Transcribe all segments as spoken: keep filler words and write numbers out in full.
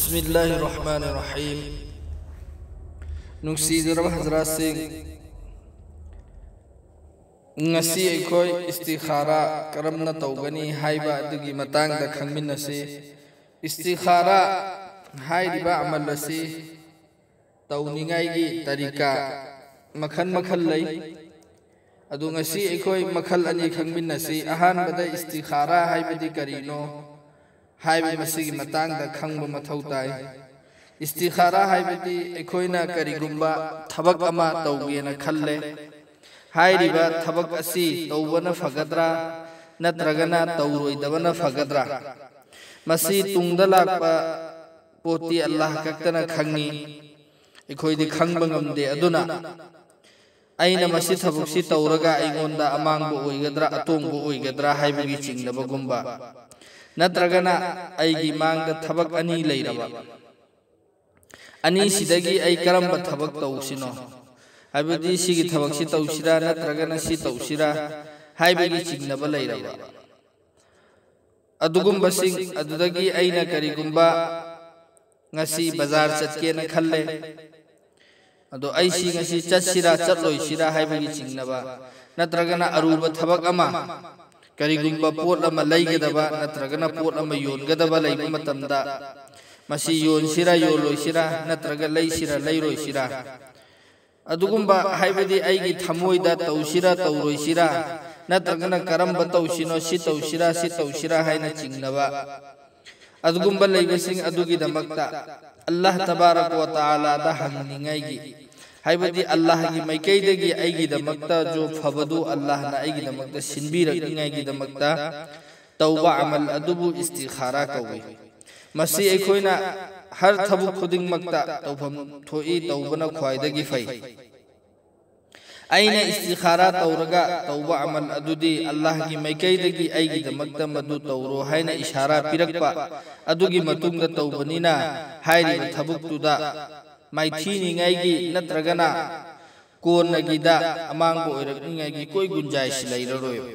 ꯕꯤꯁꯃꯤꯜꯂꯥꯍꯤꯔ ꯔꯍꯃꯥꯅꯤꯔ ꯔꯍꯤꯝ꯫ ꯅꯨꯡꯁꯤꯖꯔꯕ ꯍꯖꯔꯥꯠꯁꯤꯡ, ꯉꯁꯤ ꯑꯩꯈꯣꯏ ꯏꯁꯇꯤꯈꯥꯔꯥ ꯀꯔꯝꯅ ꯇꯧꯒꯅꯤ ꯍꯥꯏꯕ ꯑꯗꯨꯒꯤ ꯃꯇꯥꯡꯗ ꯈꯪꯃꯤꯟꯅꯁꯤ꯫ ꯏꯁꯇꯤꯈꯥꯔꯥ ꯍꯥꯏꯔꯤꯕ ꯑꯃꯜ ꯑꯁꯤ ꯇꯧꯅꯤꯡꯉꯥꯏꯒꯤ ꯇꯔꯤꯀꯥ ꯃꯈꯜ ꯃꯈꯜ ꯂꯩ꯫ ꯑꯗꯨ ꯉꯁꯤ ꯑꯩꯈꯣꯏ ꯃꯈꯜ ꯑꯅꯤ ꯈꯪꯃꯤꯟꯅꯁꯤ꯫ ꯑꯍꯥꯟꯕꯗ ꯏꯁꯇꯤꯈꯥꯔꯥ ꯍꯥꯏꯕꯗꯤ ꯀꯔꯤꯅꯣ ꯍꯥꯏꯕ ꯃꯁꯤꯒꯤ ꯃꯇꯥꯡꯗ ꯈꯪꯕ ꯃꯊꯧ ꯇꯥꯏ꯫ ꯏꯁꯇꯤꯈꯥꯔꯥ ꯍꯥꯏꯕꯗꯤ ꯑꯩꯈꯣꯏꯅ ꯀꯔꯤꯒꯨꯝꯕ ꯊꯕꯛ ꯑꯃ ꯇꯧꯒꯦꯅ ꯈꯜꯂꯦ꯫ ꯍꯥꯏꯔꯤꯕ ꯊꯕꯛ ꯑꯁꯤ ꯇꯧꯕꯅ ꯐꯒꯗ꯭ꯔꯥ ꯅꯠꯇ꯭ꯔꯒꯅ ꯇꯧꯔꯣꯏꯗꯕꯅ ꯐꯒꯗ꯭ꯔꯥ? ꯃꯁꯤ ꯇꯨꯡꯗ ꯂꯥꯛꯄ ꯄꯣꯠꯇꯤ ꯑꯜꯂꯥꯍ ꯈꯛꯇꯅ ꯈꯪꯉꯤ, ꯑꯩꯈꯣꯏꯗꯤ ꯈꯪꯕ ꯉꯝꯗꯦ꯫ ꯑꯗꯨꯅ ꯑꯩꯅ ꯃꯁꯤ ꯊꯕꯛꯁꯤ ꯇꯧꯔꯒ ꯑꯩꯉꯣꯟꯗ ꯑꯃꯥꯡꯕ ꯑꯣꯏꯒꯗ꯭ꯔꯥ, ꯑꯇꯣꯡꯕ ꯑꯣꯏꯒꯗ꯭ꯔꯥ ꯍꯥꯏꯕꯒꯤ ꯆꯤꯡꯅꯕꯒꯨꯝꯕ, ꯅꯠꯇ꯭ꯔꯒꯅ ꯑꯩꯒꯤ ꯃꯥꯡꯗ ꯊꯕꯛ ꯑꯅꯤ ꯂꯩꯔꯕ, ꯑꯅꯤꯁꯤꯗꯒꯤ ꯑꯩ ꯀꯔꯝꯕ ꯊꯕꯛ ꯇꯧꯁꯤꯅꯣ, ꯍꯥꯏꯕꯗꯤ ꯁꯤꯒꯤ ꯊꯕꯛꯁꯤ ꯇꯧꯁꯤꯔꯥ ꯅꯠꯇ꯭ꯔꯒꯅ ꯁꯤ ꯇꯧꯁꯤꯔꯥ ꯍꯥꯏꯕꯒꯤ ꯆꯤꯡꯅꯕ ꯂꯩꯔꯕ, ꯑꯗꯨꯒꯨꯝꯕꯁꯤꯡ ꯑꯗꯨꯗꯒꯤ ꯑꯩꯅ ꯀꯔꯤꯒꯨꯝꯕ ꯉꯁꯤ ꯕꯖꯥꯔ ꯆꯠꯀꯦꯅ ꯈꯜꯂꯦ, ꯑꯗꯣ ꯑꯩꯁꯤ ꯉꯁꯤ ꯆꯠꯁꯤꯔꯥ ꯆꯠꯂꯣꯏꯁꯤꯔꯥ ꯍꯥꯏꯕꯒꯤ ꯆꯤꯡꯅꯕ, ꯅꯠꯇ꯭ꯔꯒꯅ ꯑꯔꯨꯕ ꯊꯕꯛ ꯑꯃ, ꯀꯔꯤꯒꯨꯝꯕ ꯄꯣꯠ ꯑꯃ ꯂꯩꯒꯗꯕ ꯅꯠꯇ꯭ꯔꯒꯅ ꯄꯣꯠ ꯑꯃ ꯌꯣꯟꯒꯗꯕ ꯂꯩꯕ ꯃꯇꯝꯗ, ꯃꯁꯤ ꯌꯣꯟꯁꯤꯔꯥ ꯌꯣꯜꯂꯣꯏꯁꯤꯔꯥ ꯅꯠꯇ꯭ꯔꯒ ꯂꯩꯁꯤꯔꯥ ꯂꯩꯔꯣꯏꯁꯤꯔꯥ, ꯑꯗꯨꯒꯨꯝꯕ, ꯍꯥꯏꯕꯗꯤ ꯑꯩꯒꯤ ꯊꯃꯣꯏꯗ ꯇꯧꯁꯤꯔꯥ ꯇꯧꯔꯣꯏꯁꯤꯔꯥ, ꯅꯠꯇ꯭ꯔꯒꯅ ꯀꯔꯝꯕ ꯇꯧꯁꯤꯅꯣ, ꯁꯤ ꯇꯧꯁꯤꯔꯥ ꯁꯤ ꯇꯧꯁꯤꯔꯥ ꯍꯥꯏꯅ ꯆꯤꯡꯅꯕ, ꯑꯗꯨꯒꯨꯝꯕ ꯂꯩꯕꯁꯤꯡ ꯑꯗꯨꯒꯤꯗꯃꯛꯇ ꯑꯜꯂꯥꯍ ꯇꯕꯥꯔꯛ ꯋꯥ ꯇꯥꯂꯥꯗ ꯍꯪꯅꯤꯡꯉꯥꯏꯒꯤ, ꯍꯥꯏꯕꯗꯤ ꯑꯜꯂꯥꯍꯒꯤ ꯃꯥꯏꯀꯩꯗꯒꯤ ꯑꯩꯒꯤꯗꯃꯛꯇꯁꯨ ꯐꯕꯗꯨ ꯑꯜꯂꯥꯍꯅ ꯑꯩꯒꯤꯗꯃꯛꯇ ꯁꯤꯟꯕꯤꯔꯛꯅꯤꯡꯉꯥꯏꯒꯤꯗꯃꯛꯇ ꯇꯧꯕ ꯑꯃꯜ ꯑꯗꯨꯕꯨ ꯏꯁꯇꯤꯈꯥꯔꯥ ꯀꯧꯏ꯫ ꯃꯁꯤ ꯑꯩꯈꯣꯏꯅ ꯍꯔ ꯊꯕꯛ ꯈꯨꯗꯤꯡꯃꯛꯇ ꯇꯧꯐꯝ ꯊꯣꯛꯏ, ꯇꯧꯕꯅ ꯈ꯭ꯋꯥꯏꯗꯒꯤ ꯐꯩ꯫ ꯑꯩꯅ ꯏꯁꯇꯤꯈꯥꯔꯥ ꯇꯧꯔꯒ ꯇꯧꯕ ꯑꯃꯜ ꯑꯗꯨꯗꯤ ꯑꯜꯂꯥꯍꯒꯤ ꯃꯥꯏꯀꯩꯗꯒꯤ ꯑꯩꯒꯤꯗꯃꯛꯇ ꯃꯗꯨ ꯇꯧꯔꯣ ꯍꯥꯏꯅ ꯏꯁꯥꯔꯥ ꯄꯤꯔꯛꯄ ꯑꯗꯨꯒꯤ ꯃꯇꯨꯡꯗ ꯇꯧꯕꯅꯤꯅ, ꯍꯥꯏꯔꯤꯕ ꯊꯕꯛꯇꯨꯗ ꯃꯥꯏꯊꯤꯅꯤꯡꯉꯥꯏꯒꯤ ꯅꯠꯇ꯭ꯔꯒꯅ ꯀꯣꯟꯅꯒꯤꯗ ꯑꯃꯥꯡꯕ ꯑꯣꯏꯔꯛꯅꯤꯡꯉꯥꯏꯒꯤ ꯀꯣꯏ ꯒꯨꯟꯖꯥꯏꯁ ꯂꯩꯔꯔꯣꯏ꯫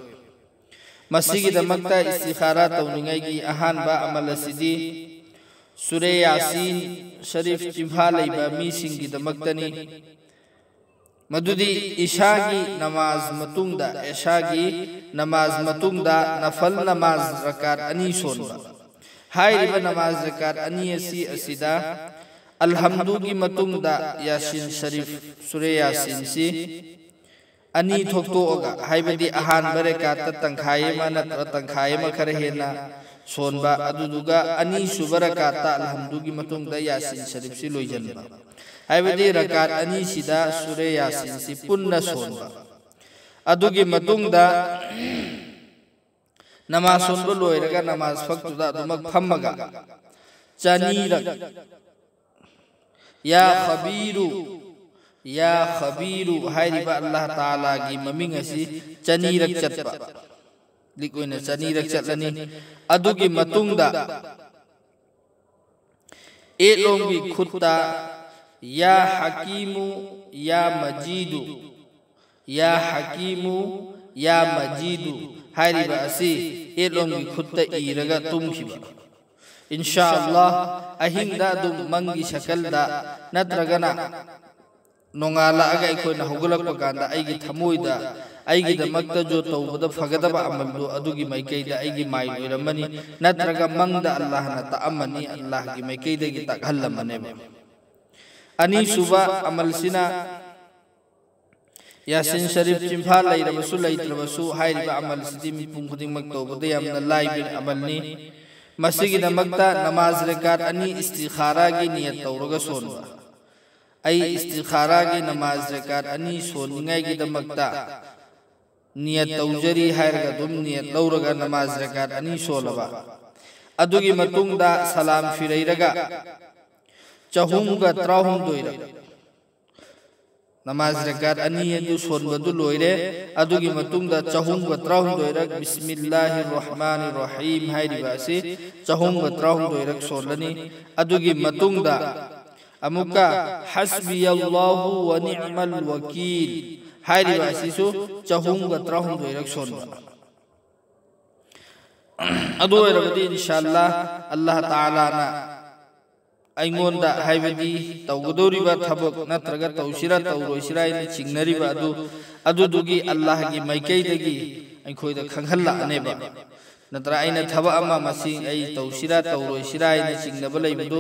ꯃꯁꯤꯒꯤꯗꯃꯛꯇ ꯏꯁꯇꯤꯈꯥꯔꯥ ꯇꯧꯅꯤꯡꯉꯥꯏꯒꯤ ꯑꯍꯥꯟꯕ ꯑꯃꯜ ꯑꯁꯤꯗꯤ ꯁꯨꯔꯦ ꯌꯥꯁꯤꯟ ꯁꯔꯤꯐ ꯆꯤꯟꯐꯥ ꯂꯩꯕ ꯃꯤꯁꯤꯡꯒꯤꯗꯃꯛꯇꯅꯤ꯫ ꯃꯗꯨꯗꯤ ꯏꯁꯥꯒꯤ ꯅꯃꯥꯖ ꯃꯇꯨꯡꯗ, ꯏꯁꯥꯒꯤ ꯅꯃꯥꯖ ꯃꯇꯨꯡꯗ ꯅꯐꯜ ꯅꯃꯥꯖ ꯔꯀꯥꯠ ꯑꯅꯤ ꯁꯣꯟꯕ꯫ ꯍꯥꯏꯔꯤꯕ ꯅꯃꯥꯖ ꯔꯀꯥꯠ ꯑꯅꯤ ꯑꯁꯤ ꯑꯁꯤꯗ ꯑꯜꯍꯝꯗꯨꯒꯤ ꯃꯇꯨꯡꯗ ꯌꯥꯁꯤꯟ ꯁꯔꯤꯐ, ꯁꯨꯔꯦ ꯌꯥꯁꯤꯟꯁꯤ ꯑꯅꯤ ꯊꯣꯛꯇꯣꯛꯑꯒ, ꯍꯥꯏꯕꯗꯤ ꯑꯍꯥꯟꯕ ꯔꯀꯥꯠꯇ ꯇꯪꯈꯥꯏ ꯑꯃ ꯅꯠꯇ꯭ꯔꯒ ꯇꯪꯈꯥꯏ ꯑꯃ ꯈꯔ ꯍꯦꯟꯅ ꯁꯣꯟꯕ, ꯑꯗꯨꯗꯨꯒ ꯑꯅꯤꯁꯨꯕ ꯔꯀꯥꯠꯇ ꯑꯜꯍꯝꯗꯨꯒꯤ ꯃꯇꯨꯡꯗ ꯌꯥꯁꯤꯟ ꯁꯔꯤꯐꯁꯤ ꯂꯣꯏꯁꯤꯟꯕ, ꯍꯥꯏꯕꯗꯤ ꯔꯀꯥꯠ ꯑꯅꯤꯁꯤꯗ ꯁꯨꯔꯦ ꯌꯥꯁꯤꯟꯁꯤ ꯄꯨꯟꯅ ꯁꯣꯟꯕ꯫ ꯑꯗꯨꯒꯤ ꯃꯇꯨꯡꯗ ꯅꯃꯥꯖ ꯁꯣꯟꯕ ꯂꯣꯏꯔꯒ ꯅꯃꯥꯖ ꯐꯛꯇꯨꯗ ꯑꯗꯨꯃꯛ ꯐꯝꯃꯒ ꯆꯅꯤꯔꯛ "ꯌꯥ ꯈꯕꯤꯔꯨ, ꯌꯥ ꯈꯕꯤꯔꯨ" ꯍꯥꯏꯔꯤꯕ ꯑꯜꯂꯥꯍ ꯇꯥꯂꯥꯒꯤ ꯃꯃꯤꯡ ꯑꯁꯤ ꯆꯅꯤꯔꯛ ꯆꯠꯄ, ꯂꯤꯛ ꯑꯣꯏꯅ ꯆꯅꯤꯔꯛ ꯆꯠꯂꯅꯤ꯫ ꯑꯗꯨꯒꯤ ꯃꯇꯨꯡꯗ ꯌꯦꯠꯂꯣꯝꯒꯤ ꯈꯨꯠꯇ "ꯌꯥ ꯍꯀꯤꯃꯨ, ꯌꯥ ꯃꯖꯤꯗꯨ, ꯌꯥ ꯍꯀꯤꯃꯨ, ꯌꯥ ꯃꯖꯤꯗꯨ" ꯍꯥꯏꯔꯤꯕ ꯑꯁꯤ ꯌꯦꯠꯂꯣꯝꯒꯤ ꯈꯨꯠꯇ ꯏꯔꯒ ꯇꯨꯝꯈꯤꯕ꯫ ꯏꯟꯁꯥ ꯑꯜꯂꯥꯍ, ꯑꯍꯤꯡꯗ ꯑꯗꯨꯝ ꯃꯪꯒꯤ ꯁꯀꯜꯗ ꯅꯠꯇ꯭ꯔꯒꯅ ꯅꯣꯡꯉꯥꯜꯂꯛꯑꯒ ꯑꯩꯈꯣꯏꯅ ꯍꯧꯒꯠꯂꯛꯄ ꯀꯥꯟꯗ ꯑꯩꯒꯤ ꯊꯃꯣꯏꯗ ꯑꯩꯒꯤꯗꯃꯛꯇꯁꯨ ꯇꯧꯕꯗ ꯐꯒꯗꯕ ꯑꯃꯜꯗꯨ ꯑꯗꯨꯒꯤ ꯃꯥꯏꯀꯩꯗ ꯑꯩꯒꯤ ꯃꯥꯏ ꯑꯣꯏꯔꯝꯃꯅꯤ, ꯅꯠꯇ꯭ꯔꯒ ꯃꯪꯗ ꯑꯜꯂꯥꯍꯅ ꯇꯥꯛꯑꯝꯃꯅꯤ, ꯑꯜꯂꯥꯍꯒꯤ ꯃꯥꯏꯀꯩꯗꯒꯤ ꯇꯥꯛꯍꯜꯂꯝꯃꯅꯦꯕ꯫ ꯑꯅꯤꯁꯨꯕ ꯑꯃꯜꯁꯤꯅ ꯌꯥꯁꯤꯟ ꯁꯔꯤꯐ ꯆꯤꯟꯐꯥ ꯂꯩꯔꯕꯁꯨ ꯂꯩꯇ꯭ꯔꯕꯁꯨ ꯍꯥꯏꯔꯤꯕ ꯑꯃꯜꯁꯤꯗꯤ ꯃꯤꯄꯨꯝ ꯈꯨꯗꯤꯡꯃꯛ ꯇꯧꯕꯗ ꯌꯥꯝꯅ ꯂꯥꯏꯕ ꯑꯃꯜꯅꯤ꯫ ꯃꯁꯤꯒꯤꯗꯃꯛꯇ ꯅꯃꯥꯖ ꯔꯀꯥꯠ ꯑꯅꯤ ꯏꯁꯇꯤꯈꯥꯔꯥꯒꯤ ꯅꯤꯌꯠ ꯇꯧꯔꯒ ꯁꯣꯟꯕ꯫ "ꯑꯩ ꯏꯁꯇꯤꯈꯥꯔꯥꯒꯤ ꯅꯃꯥꯖ ꯔꯀꯥꯠ ꯑꯅꯤ ꯁꯣꯟꯅꯤꯡꯉꯥꯏꯒꯤꯗꯃꯛꯇ ꯅꯤꯌꯠ ꯇꯧꯖꯔꯤ" ꯍꯥꯏꯔꯒ ꯑꯗꯨꯝ ꯅꯤꯌꯠ ꯂꯧꯔꯒ ꯅꯃꯥꯖ ꯔꯀꯥꯠ ꯑꯅꯤ ꯁꯣꯜꯂꯕ꯫ ꯑꯗꯨꯒꯤ ꯃꯇꯨꯡꯗ ꯁꯂꯥꯝ ꯐꯤꯔꯩꯔꯒ ꯆꯍꯨꯝꯒ ꯇꯔꯥꯍꯨꯝꯗꯣꯏꯔꯛ, ꯅꯃꯥꯖ ꯔꯀꯥꯠ ꯑꯅꯤ ꯑꯗꯨ ꯁꯣꯟꯕꯗꯨ ꯂꯣꯏꯔꯦ꯫ ꯑꯗꯨꯒꯤ ꯃꯇꯨꯡꯗ ꯆꯍꯨꯝꯒ ꯇꯔꯥꯍꯨꯝꯗꯣꯏꯔꯛ "ꯕꯤꯁꯃꯤꯜꯂꯥꯍꯤꯔ ꯔꯍꯃꯥꯅꯤꯔ ꯔꯍꯤꯝ" ꯍꯥꯏꯔꯤꯕ ꯑꯁꯤ ꯆꯍꯨꯝꯒ ꯇꯔꯥꯍꯨꯝꯗꯣꯏꯔꯛ ꯁꯣꯜꯂꯅꯤ꯫ ꯑꯗꯨꯒꯤ ꯃꯇꯨꯡꯗ ꯑꯃꯨꯛꯀ "ꯍꯁꯕꯤꯌꯜꯂꯥꯍꯨ ꯋ ꯅꯤ'ꯃꯜ ꯋꯀꯤꯜ" ꯍꯥꯏꯔꯤꯕ ꯑꯁꯤꯁꯨ ꯆꯍꯨꯝꯒ ꯇꯔꯥꯍꯨꯝꯗꯣꯏꯔꯛ ꯁꯣꯟꯕ꯫ ꯑꯗꯨ ꯑꯣꯏꯔꯕꯗꯤ ꯏꯟꯁꯥ ꯑꯜꯂꯥꯍ, ꯑꯜꯂꯥꯍ ꯇꯥꯂꯥꯅ ꯑꯩꯉꯣꯟꯗ, ꯍꯥꯏꯕꯗꯤ ꯇꯧꯒꯗꯧꯔꯤꯕ ꯊꯕꯛ ꯅꯠꯇ꯭ꯔꯒ ꯇꯧꯁꯤꯔꯥ ꯇꯧꯔꯣꯏꯁꯤꯔꯥ ꯍꯥꯏꯅ ꯆꯤꯡꯅꯔꯤꯕ ꯑꯗꯨ, ꯑꯗꯨꯗꯨꯒꯤ ꯑꯜꯂꯥꯍꯒꯤ ꯃꯥꯏꯀꯩꯗꯒꯤ ꯑꯩꯈꯣꯏꯗ ꯈꯪꯍꯜꯂꯛꯑꯅꯦꯕ꯫ ꯅꯠꯇ꯭ꯔ ꯑꯩꯅ ꯊꯕꯛ ꯑꯃ, ꯃꯁꯤ ꯑꯩ ꯇꯧꯁꯤꯔꯥ ꯇꯧꯔꯣꯏꯁꯤꯔꯥ ꯍꯥꯏꯅ ꯆꯤꯡꯅꯕ ꯂꯩꯕꯗꯨ,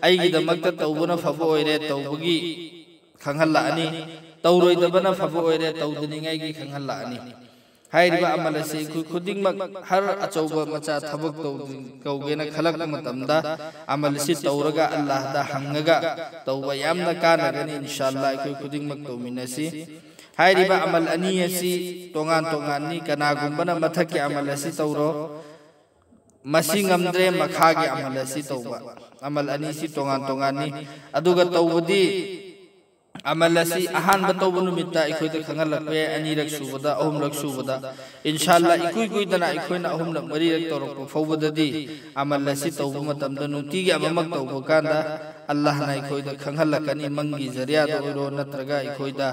ꯑꯩꯒꯤꯗꯃꯛꯇ ꯇꯧꯕꯅ ꯐꯕ ꯑꯣꯏꯔꯦ ꯇꯧꯕꯒꯤ ꯈꯪꯍꯜꯂꯛꯑꯅꯤ, ꯇꯧꯔꯣꯏꯗꯕꯅ ꯐꯕ ꯑꯣꯏꯔꯦ ꯇꯧꯗꯅꯤꯡꯉꯥꯏꯒꯤ ꯈꯪꯍꯜꯂꯛꯑꯅꯤ꯫ ꯍꯥꯏꯔꯤꯕ ꯑꯃꯜ ꯑꯁꯤ ꯑꯩꯈꯣꯏ ꯈꯨꯗꯤꯡꯃꯛ, ꯍꯔ ꯑꯆꯧꯕ ꯃꯆꯥ ꯊꯕꯛ ꯇꯧ-, ꯇꯧꯒꯦꯅ ꯈꯜꯂꯛꯄ ꯃꯇꯝꯗ, ꯑꯃꯜ ꯑꯁꯤ ꯇꯧꯔꯒ ꯑꯜꯂꯥꯍꯗ ꯍꯪꯉꯒ ꯇꯧꯕ ꯌꯥꯝꯅ ꯀꯥꯟꯅꯒꯅꯤ꯫ ꯏꯟꯁꯥ ꯑꯜꯂꯥꯍ ꯑꯩꯈꯣꯏ ꯈꯨꯗꯤꯡꯃꯛ ꯇꯧꯃꯤꯟꯅꯁꯤ꯫ ꯍꯥꯏꯔꯤꯕ ꯑꯃꯜ ꯑꯅꯤ ꯑꯁꯤ ꯇꯣꯉꯥꯟ ꯇꯣꯉꯥꯟꯅꯤ꯫ ꯀꯅꯥꯒꯨꯝꯕꯅ ꯃꯊꯛꯀꯤ ꯑꯃꯜ ꯑꯁꯤ ꯇꯧꯔꯣ, ꯃꯁꯤ ꯉꯝꯗ꯭ꯔꯦ, ꯃꯈꯥꯒꯤ ꯑꯃꯜ ꯑꯁꯤ ꯇꯧꯕ꯫ ꯑꯃꯜ ꯑꯅꯤꯁꯤ ꯇꯣꯉꯥꯟ ꯇꯣꯉꯥꯟꯅꯤ꯫ ꯑꯗꯨꯒ ꯇꯧꯕꯗꯤ, ꯑꯃꯜ ꯑꯁꯤ ꯑꯍꯥꯟꯕ ꯇꯧꯕ ꯅꯨꯃꯤꯠꯇ ꯑꯩꯈꯣꯏꯗ ꯈꯪꯍꯜꯂꯛꯄ ꯌꯥꯏ, ꯑꯅꯤꯔꯛ ꯁꯨꯕꯗ, ꯑꯍꯨꯝꯂꯛ ꯁꯨꯕꯗ꯫ ꯏꯟꯁꯥ ꯑꯜꯂꯥꯍ, ꯏꯀꯨꯏ ꯀꯨꯏꯗꯅ ꯑꯩꯈꯣꯏꯅ ꯑꯍꯨꯝꯂꯛ, ꯃꯔꯤꯔꯛ ꯇꯧꯔꯛꯄ ꯐꯥꯎꯕꯗꯗꯤ, ꯑꯃꯜ ꯑꯁꯤ ꯇꯧꯕ ꯃꯇꯝꯗ ꯅꯨꯡꯇꯤꯒꯤ ꯑꯃꯃꯛ ꯇꯧꯕ ꯀꯥꯟꯗ, ꯑꯜꯂꯥꯍꯅ ꯑꯩꯈꯣꯏꯗ ꯈꯪꯍꯜꯂꯛꯀꯅꯤ, ꯃꯪꯒꯤ ꯖꯔꯤꯌꯥꯗ ꯑꯣꯏꯔꯣ, ꯅꯠꯇ꯭ꯔꯒ ꯑꯩꯈꯣꯏꯗ,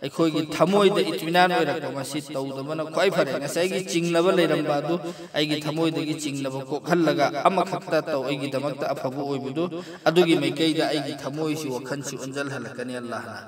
ꯑꯩꯈꯣꯏꯒꯤ ꯊꯃꯣꯏꯗ ꯏꯇ꯭ꯃꯤꯅꯥꯟ ꯑꯣꯏꯔꯛꯄ, ꯃꯁꯤ ꯇꯧꯗꯕꯅ ꯈ꯭ꯋꯥꯏ ꯐꯔꯦ꯫ ꯉꯁꯥꯏꯒꯤ ꯆꯤꯡꯅꯕ ꯂꯩꯔꯝꯕ ꯑꯗꯨ ꯑꯩꯒꯤ ꯊꯃꯣꯏꯗꯒꯤ ꯆꯤꯡꯅꯕ ꯀꯣꯛꯍꯜꯂꯒ ꯑꯃꯈꯛꯇ ꯇꯧ, ꯑꯩꯒꯤꯗꯃꯛꯇ ꯑꯐꯕ ꯑꯣꯏꯕꯗꯨ, ꯑꯗꯨꯒꯤ ꯃꯥꯏꯀꯩꯗ ꯑꯩꯒꯤ ꯊꯃꯣꯏꯁꯤ, ꯋꯥꯈꯜꯁꯤ ꯑꯣꯟꯁꯤꯜꯍꯜꯂꯛꯀꯅꯤ ꯑꯜꯂꯥꯍꯅ꯫